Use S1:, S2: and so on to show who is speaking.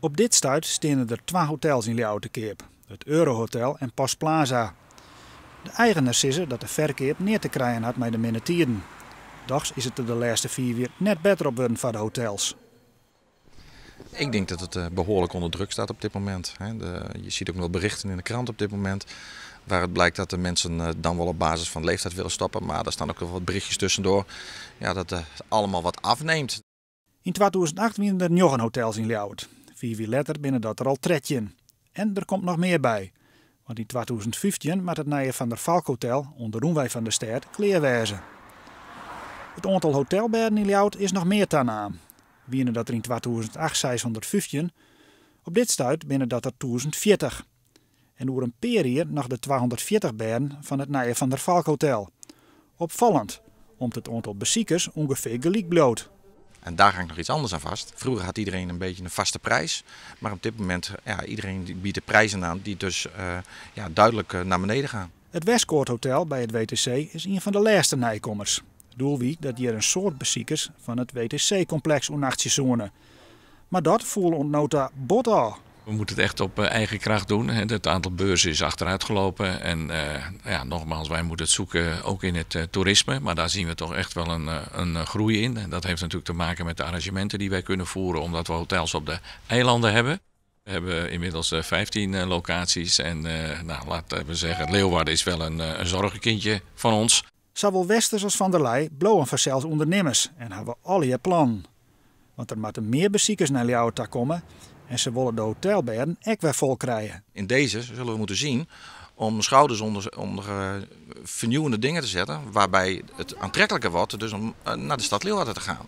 S1: Op dit stuit steane der twa hotels yn Ljouwert te keap, it Eurohotel en Post Plaza. De eigeners sizze dat de ferkeap neat te krijen hat mei de minne tiden. Dochs is it der de lêste fiif jier net better op wurden foar de hotels.
S2: Ik denk dat het behoorlijk onder druk staat op dit moment. Je ziet ook nog berichten in de krant op dit moment. Waar het blijkt dat de mensen dan wel op basis van leeftijd willen stoppen. Maar daar staan ook wel wat berichtjes tussendoor. Ja, dat het allemaal wat afneemt.
S1: Yn 2008 wiene der njoggen hotels yn Ljouwert. Fiif jier letter binne dat der al 13. En der komt noch mear by. Want yn 2015 moat it nije Van der Valk Hotel oan de rûnwei fan de stêd klear wêze. It oantal hotelbêden yn Ljouwert is noch mear tanaam. Wiene dat der yn 2008 615, op dit stuit binne dat der 1040. En oer in pear jier noch de 240 bêden fan it nije Van der Valk Hotel. Opfallend, om't it oantal besikers ûngefear gelyk bliuwt.
S2: En daar hangt nog iets anders aan vast. Vroeger had iedereen een beetje een vaste prijs. Maar op dit moment, ja, iedereen biedt de prijzen aan die dus ja, duidelijk naar beneden gaan.
S1: It Westcourt Hotel by it WTC is ien fan de lêste nijkommers. Doel wie dat hjir in soad besikers fan it WTC-kompleks oernachtsje soene. Mar dat foel oant no ta bot ôf.
S3: We moeten het echt op eigen kracht doen. Het aantal beurzen is achteruit gelopen. En ja, nogmaals, wij moeten het zoeken ook in het toerisme. Maar daar zien we toch echt wel een groei in. En dat heeft natuurlijk te maken met de arrangementen die wij kunnen voeren, omdat we hotels op de eilanden hebben. We hebben inmiddels 15 locaties. En nou, laten we zeggen, Leeuwarden is wel een zorgenkindje van ons.
S1: Sawol Westers as Van der Leij bliuwe fansels ûndernimmers en hawwe allegear plannen. Want der moatte mear besikers nei Ljouwert ta komme en se wolle de hotelbêden ek wer fol krije.
S2: In deze zullen we moeten zien om schouders onder vernieuwende dingen te zetten, waarbij het aantrekkelijker wordt dus om naar de stad Leeuwarden te gaan.